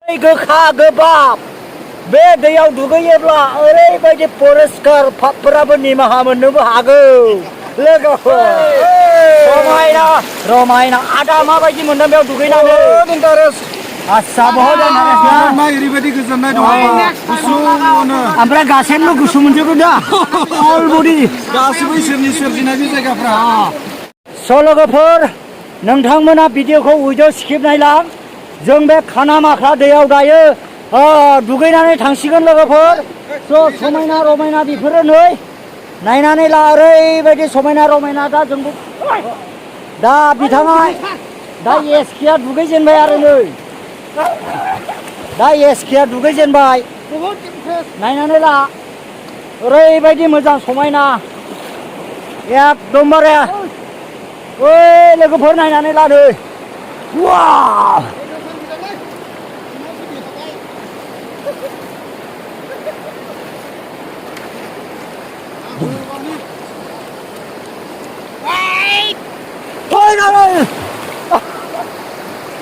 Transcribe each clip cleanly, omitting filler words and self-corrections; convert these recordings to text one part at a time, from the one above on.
गोखा गोबाब बे दैयाव दुगैयोब्ला ओरैबायदि परिस्कार पापफोराबो निमाहा मोननोबो हागौ लोगोफोर समायना रमायना आदा माबायदि मोनदों बेयाव दुगैनानै आस्सा बहुत ओरैबायदि गोजोननाय दं गुसुनो ओमफ्राय गासैबो गुसु मोनजोबो दा अल बडि गासैबो इसोरनि सोरजिनाय बे जायगाफ्रा स' लोगोफोर नोंथांमोना भिडिअखौ उइदाव स्किप नायलां जों बे खानामाख्रा दैयाव दायो दुगैनानै थांसिगोन लोगोफोर स' समायना रमायना बेफोरो नै नायनानै ला ओरैबायदि समायना रमायना दा बिथाङा दा एसकेआ दुगैजेनबाय आरो नै दा एसकेआ दुगैजेनबाय नायनानै ला ओरैबायदि मोजां समायना एकदमबारे ओइ लोगोफोर नायनानै ला नै वाव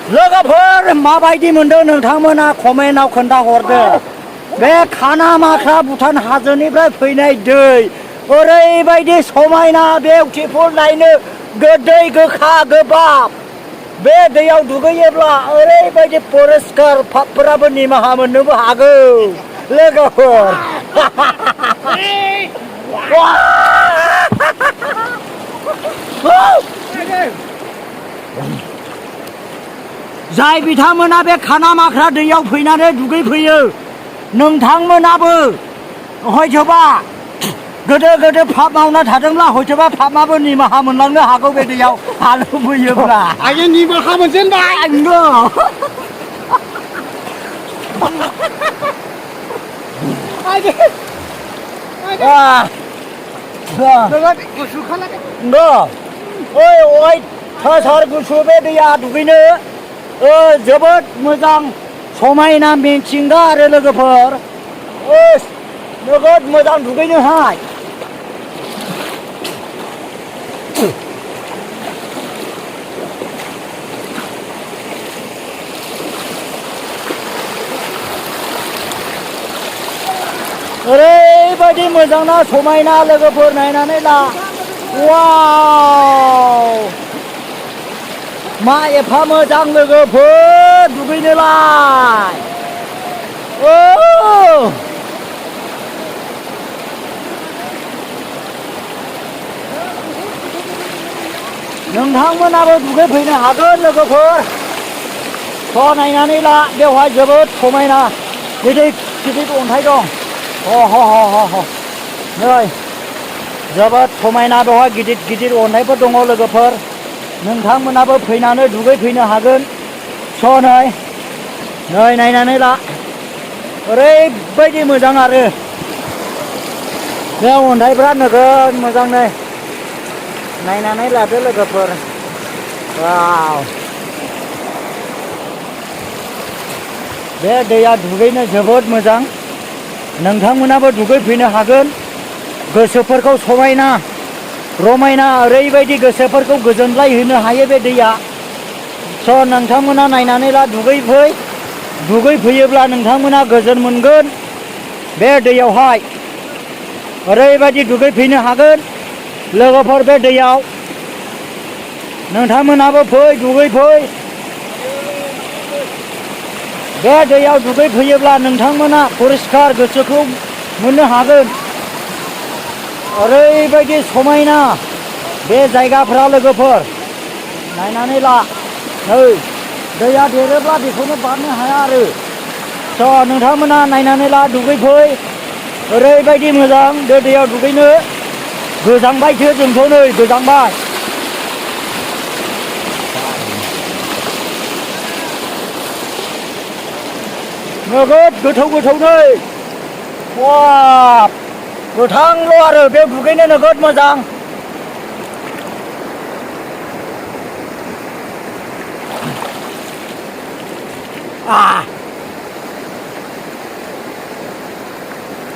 लोगोफोर माबायदि मोनदों नोंथांमोना कमेन्टआव खोन्थाहरदो बे खानामाख्रा भुटान हाजोनिफ्राय फैनाय दै ओरैबायदि समायना बिउटिफुल नायनो गोदै गोखा गोबाब बे दैयाव दुगैयोब्ला ओरैबायदि परिस्कार पापफोराबो निमाहा मोननोबो हागौ लोगोफोर जाय बिथांमोना बे खानामाख्रा दैयाव फैनानै दुगैफैयो नोंथांमोनाबो हयथ'बा गोदो पाप मावना थादोंब्ला हयथ'बा पापआबो निमाहा मोनलांनो हागौ बे दैयाव हालौबोयोब्ला आइया निमाहा मोनजेनबाय आंनो अयथासार गुसु बे दैया दुगैनो जोबोद मोजां समायना मिथिंगा आरो लोगोफोर जोबोद मोजां दुगैनोहाय ओरैबायदि मोजां ना समायना लोगोफोर नायनानै ला वाव मा एफा मोजां लोगोफोर दुगैनोलाय नोंथांमोनाबो दुगैफैनो हागोन लोगोफोर स' नायनानै ला बेवहाय जोबोद समायना गिदिर गिदिर अन्थाइ दं नै जोबोद समायना बेवहाय गिदिर गिदिर अन्थाइफोर दङ लोगोफोर नोंथांमोनाबो फैनानै दुगैफैनो हागोन स' नै नायनानै ला ओरैबायदि मोजां आरो बे अन्थाइफ्रा नोगोद मोजां नै नायनानै लादो लोगोफोर वाव बे दैया दुगैनो जोबोद मोजां नोंथांमोनाबो दुगैफैनो हागोन गोसोफोरखौ समायना रमायना ओरैबायदि गोसोफोरखौ गोजोनलाय होनो हायो बे दैया स' नोंथांमोना नायनानै ला दुगैफैयोब्ला नोंथांमोना गोजोन मोनगोन बे दैयावहाय ओरैबायदि दुगैफैनो हागोन लोगोफोर बे दैयाव नोंथांमोनाबो फै दुगैफै बे दैयाव दुगैफैयोब्ला नोंथांमोना परिस्कार गोसोखौ मोननो हागोन ओरैबायदि समायना बे जायगाफ्रा लोगोफोर नायनानै ला नै दैया देरोब्ला बेखौनो बारनो हाया आरो स' नोंथांमोना नायनानै ला दुगैफै ओरैबायदि मोजां बे दैयाव दुगैनो गोजांबायसो जोंथ' नै गोजांबाय नोगोद गोथौ नै वाव गोथांल' आरो बे दुगैनो नोगोद मोजां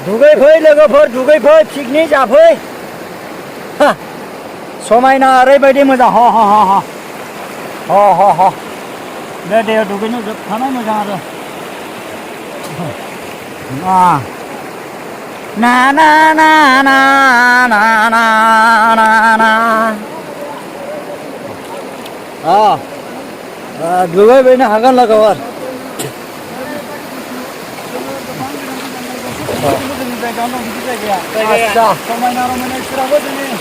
दुगैफै लोगोफोर दुगैफै पिकनिक जाफै समायना ओरैबायदि मोजां बे दैयाव दुगैनो जोबथारनाय मोजां आरो ना ना ना ना ना ना ना ना दुगैबायनो हागोन लोगोफोर आच्छा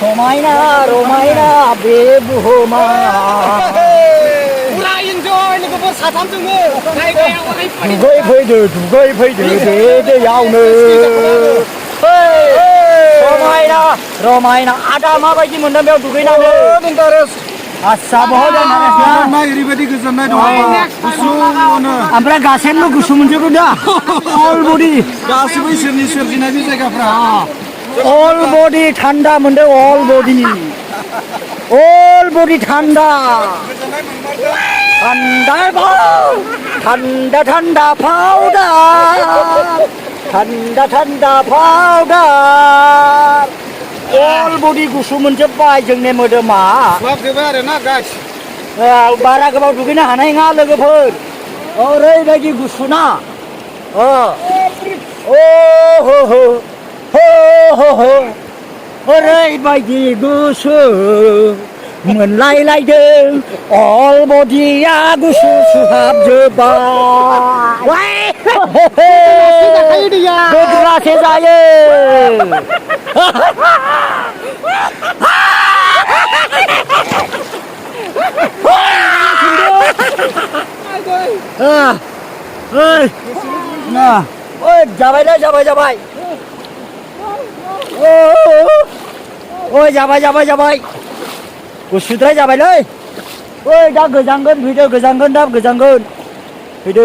समायना रमायना बे बुहुमा फुरा इन्जय लोगोफोर साथामजोंनो दुगै फैदो बे दैयावनो समायना रमायना आदा माबायदि मोनदों बेयाव दुगैनानै आच्छा बहुत नाय ओरैबायदि गोजोननाय दं गुसुनो ओमफ्राय गासैबो गुसु मोनजोबो दा अल बडि गासिबो इसोरनि सोरजिनाय बे जायगाफ्रा अल बडि थान्दा मोनदों अल बडि थान्दा थान्दा थान्दा थान्दा पाउडार अल बडि गुसु मोनजोब्बाय जोंनि मोदोमा लाबजोब्बाय आरो ना गाइस बारा गोबाव दुगैनो हानाय नङा लोगोफोर ओरैबायदि गुसु ना ओरैबायदि गुसु मोनलायलायदों अल बडिया गुसु सुहाबजोब्बाय गोग्रासो जायो जाबायलै जाबाय जाबाय गुसुद्राय जाबायलै दा गोजांगोन फैदो गोजांगोन फैदो